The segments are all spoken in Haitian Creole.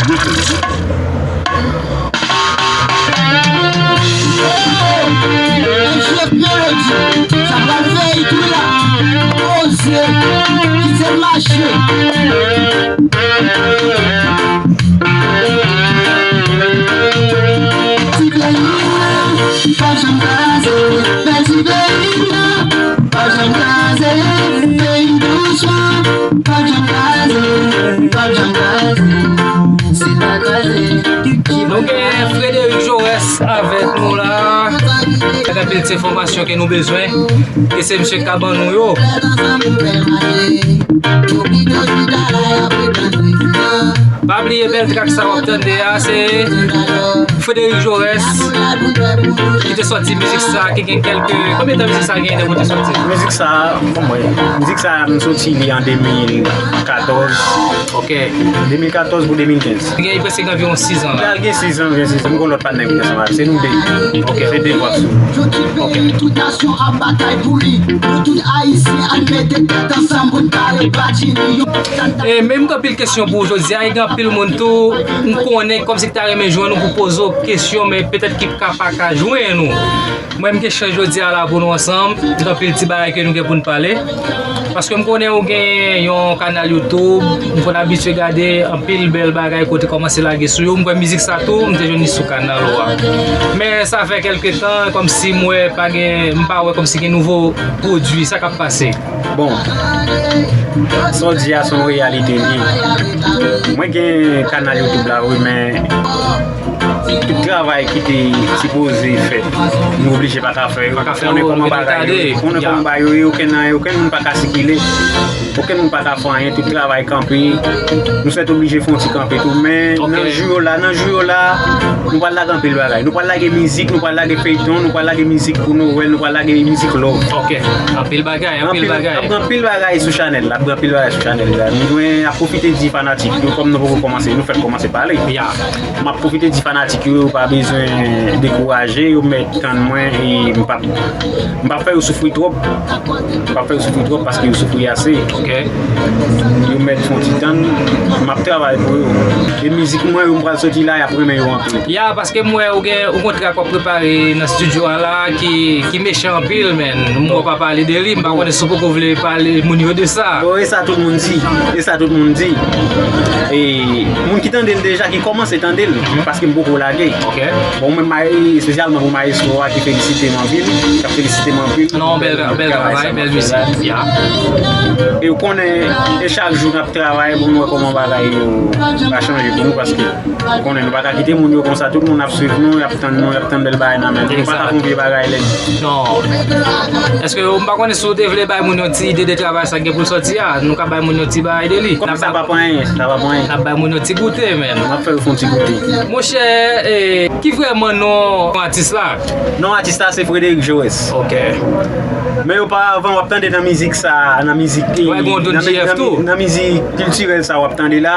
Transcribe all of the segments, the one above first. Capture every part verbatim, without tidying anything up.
Records. Chef Melody, sa pral fè tou la. Oze, kite mache. Ti peyi a, pa janm kraze, bèl ti peyi a, pa janm kraze, peyi dousman, pa janm kraze, pa janm kraze, se pa kraze. Nou gen Frédéric Jaurès avèk nou la. Gen anpil ti enfòmasyon ke nou bezwen, ke se misye k ka ban nou yo. Pa bliye bèl trak sa w ap tande a, se Frédéric Jaurès ki te sòti mizik sa, ki gen kèlke, konbyen tan mizik sa gen depi w te sòti? Mizik sa, bon, mwen, mizik sa, m sòti li an de mil katòz. Ok. De mil katòz pou de mil kenz. Gen, li prèske gen anviwon sis an la. Al gen sis an, gen sis an. M gon lòt patnè m te ansanm avè l. Se nou de. Ok. Se de vwa sou. Ok. Tout nasyon ap batay pou li. Nou tout Ayisyen, ann mete tèt ansanm pou n kare bati li. E menm gen anpil kesyon pou ou jodi a, e gen anpil moun tou, m konnen kòmsi ki ta renmen jwenn ou pou poze w kesyon, men petèt ki ka pa ka jwenn ou. Mwen, m gen chans jodi a la pou nou ansanm, gen anpil ti bagay ke nou gen pou n pale. Paske m konnen ou gen yon kanal YouTube, m konn abitye gade anpil bèl bagay kote kòmanse lage sou yo. M kwè mizik sa tou, m te jwenn li sou kanal ou a. Men sa fè kèlke tan, kòmsi m wè pa gen, m pa wè kòmsi gen nouvo pwodui, sa k ap pase? Bon, sa w di a se yon reyalite l ye. Mwen gen kanal YouTube la wi, men tout travay ki te sipoze fèt, nou oblije pa ka fè yo. Pa ka fè yo, konnen kòman bagay yo ye, konnen kòman bagay yo ye, okenn, okenn moun pa ka sikile, okenn moun pa ka fè anyen, tout travay kanpe. Nou sèt oblije fè yon ti kanpe tou, men nan jou yo la, nan jou yo la, nou pral lage anpil bagay. Nou pral lage mizik, nou pral lage feyton, nou pral lage mizik pou Nwèl, nou pral lage mizik love. Ok, anpil bagay, anpil bagay. Ap gen anpil bagay sou chanèl la, ap gen anpil bagay sou chanèl la. Nou dwe ap pwofite di fanatik yo, kòm nou poko kòmanse, nou fèk kòmanse pale. Ya. M ap pwofite di fanatik yo, yo pa bezwen dekouraje, yo mèt tann mwen, e m p ap, m p ap fè yo soufri twòp. M p ap fè yo soufri twòp paske yo soufri ase. Ok. Yo mèt fè yon ti tann, m ap travay pou yo. E mizik mwen yo m pral soti la, y ap renmen yo anpil. Ya, paske m wè ou gen, ou gon trak w ap prepare nan estidyo a la ki, ki mechan anpil, men. M wè w pa pale de li, m pa konnen si w poko vle pale moun yo de sa. Bon, e sa tout moun di. E sa tout moun di. E moun ki tande l deja, ki kòmanse tande l, paske m poko lage. Ok. Bon, mwen, ma-, espesyalman pou maestro a ki felisite m anpil, k ap felisite m anpil. Non, bèl, bèl travay, bèl mizik. Ya. E w konnen, e chak jou n ap travay pou n wè kòman bagay yo va chanje pou nou, paske w konnen nou pa ka kite moun yo konsa, tout moun ap swiv nou, y ap tann nou, y ap tann bèl bagay nan men nou. Nou pa ka fè yon vye bagay lèd. Non. Èske, m pa konnen si w te vle bay moun yon ti ide de travay sa gen pou l sòti a, nou ka bay moun yon ti bagay de li. Kòm sa p ap anyen, sa p ap anyen. N ap bay moun yon ti goute, men. N ap fè yo fè yon ti goute. Monchè, e, ki vrèman non atis la? Non atis la se Frédéric Jaurès. Ok. Men oparavan, w ap tande nan mizik sa, nan mizik, nan mizik kiltirèl sa w ap tande la,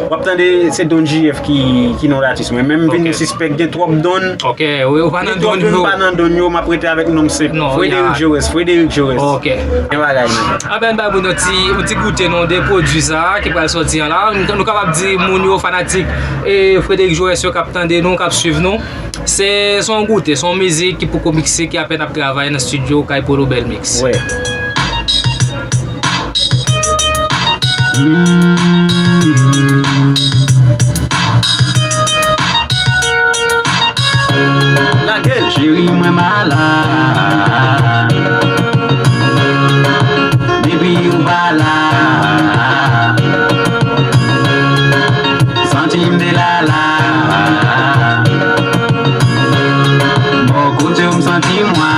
w ap tande se Don J F ki, ki non atis mwen. Men m vin sispèk gen twòp Don. Ok, wi, ou pa nan Don yo. M pa nan Don yo, m ap rete avèk non m senp. Frédéric Jaurès, Frédéric Jaurès. Ok. Gen bagay, non. Anben, n bay moun yon ti, yon ti goute non de pwodui sa ki pral sòti an la. Nou, nou kapab di moun yo, fanatik e Frédéric Jaurès yo k ap tande nou, k ap swiv nou. Se, se yon goute, se yon mizik ki poko mikse, ki apèn ap travay nan estidyo kay Polo Bèl Mix. Wè. Lage l. Cheri, mwen malad. Depi ou pa la, santi m delala. Bò kote w m santi mwa.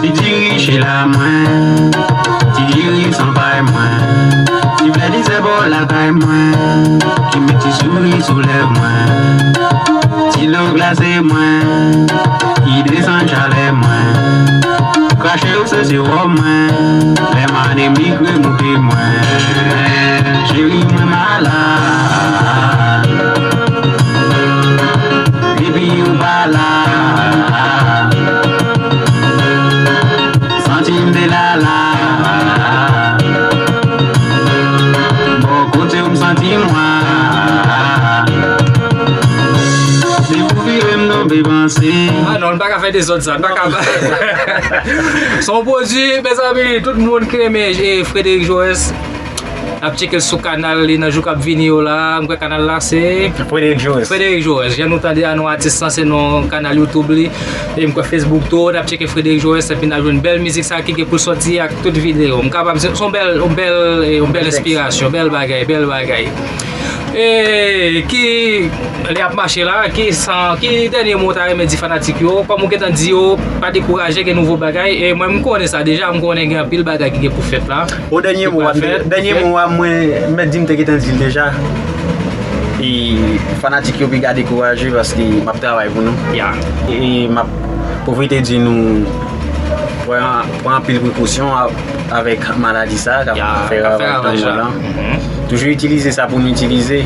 Ti diri chela mwen, ti diri sanpay mwen, ti flè dizè bò lakay mwen, ki met ti souri sou lèv mwen, ti dlo glase mwen, ki desann chalè mwen. Krache w se sewòm mwen, lè m anemik remoute mwen. Cheri mwen malad, depi ou pa la, santi m delala. Bò Ah non, n pa ka fè dezòd sa, n pa ka. Se yon pwodui, mezanmi, tout moun ki renmen, eh, Frederick Jaurès, n ap tcheke l sou kanal li nan jou k ap vini yo la. M kwè kanal la se Frederick Jaurès. Frederick Jaurès. Jan nou tande a, non atis lan, se non kanal YouTube li. E m kwè Facebook tou, n ap tcheke Frederick Jaurès, epi n ap jwenn bèl mizik sa ki gen pou l sòti ak tout videyo. M kapab, se se yon bèl, yon bèl, eh, yon bèl enspirasyon, bèl bagay, bèl bagay. E ki lè ap mache la, ki san, ki dènye mo w ta renmen di fanatik yo? Kòm ou gentan di yo, pa dekouraje, gen nouvo bagay. E mwen, m konnen sa deja, m konnen gen anpil bagay ki gen pou fèt la. O dènye mo a, dènye mo a, mwen, mèt di m te gentan di l deja. E fanatik yo piga dekouraje paske m ap travay pou nou. Ya. E m ap pwofite di nou, pran, pran anpil prekosyon a- avèk maladi sa k ap fè ravaj nan mond lan. Toujou itilize sa pou nou itilize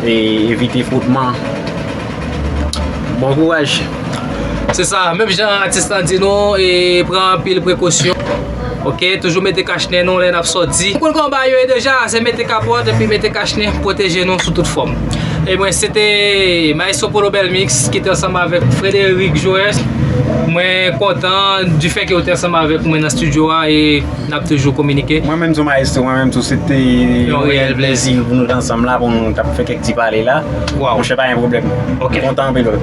e evite frotman. Bon kouraj. Se sa, menm jan atis lan di nou, e pran anpil prekosyon. Ok, toujou mete kach nen nou lè n ap sòti. Ou konn kòman bagay yo ye deja, se mete kapòt epi mete kach nen, pwoteje nou sou tout fòm. E mwen, se te Maestro Polo Bèl Mix ki te ansanm avèk Frederick Jaurès. Mwen kontan di fè ke w te ansanm avèk mwen nan estidyo a e n ap toujou kominike. Mwen menm tou, Maestro, mwen menm tou, se te yon reyèl plezi pou nou t ansanm la, pou nou t ap fè kèk ti pale la. Monchè, pa gen pwoblèm. Ok. Kontan anpil wè.